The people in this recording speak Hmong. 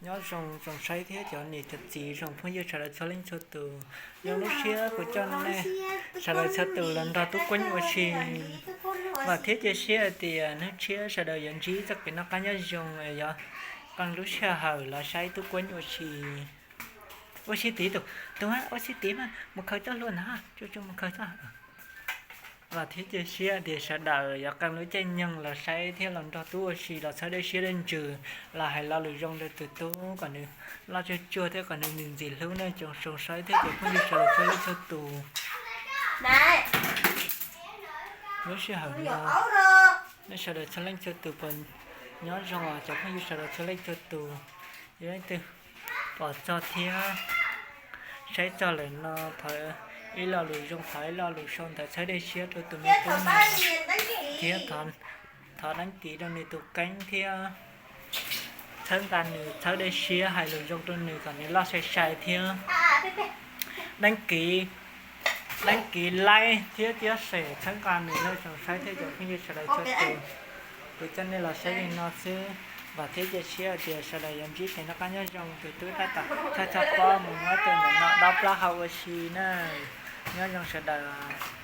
Nyob zoo tsoom saib thiab cov niam cov txiv zoo phooj ywg sawv daws txhua leej txhua tus. Zoo lub siab kuv coj nej sawv daws txhua tus los nrog Tub Kueeb ua si. Vam thiab cia siab hais tias hnub tshiab sawv daws yuav ntsib txoj kev noj qab nyob zoo, yog qee lub sij hawm los saib Tub Kueeb ua si. Ua si tid tus, tus ua si tid mas mus khaws txoj hlua ntag, tsuj tsuj mus khaws txoj. Vam thiab cia siab tias sawv daws yuav qee lub caij nyoog los saib thiab los nrog tub ua si los txhawb dej siab dej ntsws, los hais lo lus zoo rau tus tub kom nws loj tsuag tsuag thiab kom nws ntxim ntxim hlub nej tsoom saib thiab cov phooj ywg sawv daws txhua leej txhua tus. Lub sij hawm no nej sawv daws txhua leej txhua tus puas nyob zoo os cov phooj ywg sawv daws txhua leej txhua tus? Yog leej twg pom txog thiab saib txog lawm no thov ib lo lus zoo, thov ib lo lus sau ntawv txhawb dej siab rau tus me tub no thiab thov đăng ký rau nws tus keeb thiab txhawb nqa nws, txhawb dej siab hais lus zoo rau nws kom nws loj sai sai thiab đăng ký, đăng ký like thiab share txhawb nqa nws nej tsoom saib thiab cov phooj ywg sawv daws txhua tus. Kuv coj nej los saib li no xwb, vam thiab cia siab tias sawv daws yuav ntsib kev noj qab nyob zoo, tus tub tab tom tshaj tshaj pob mus muab tus ntawm no dob plaub hau ua si na. Nyob zoo sawv daws.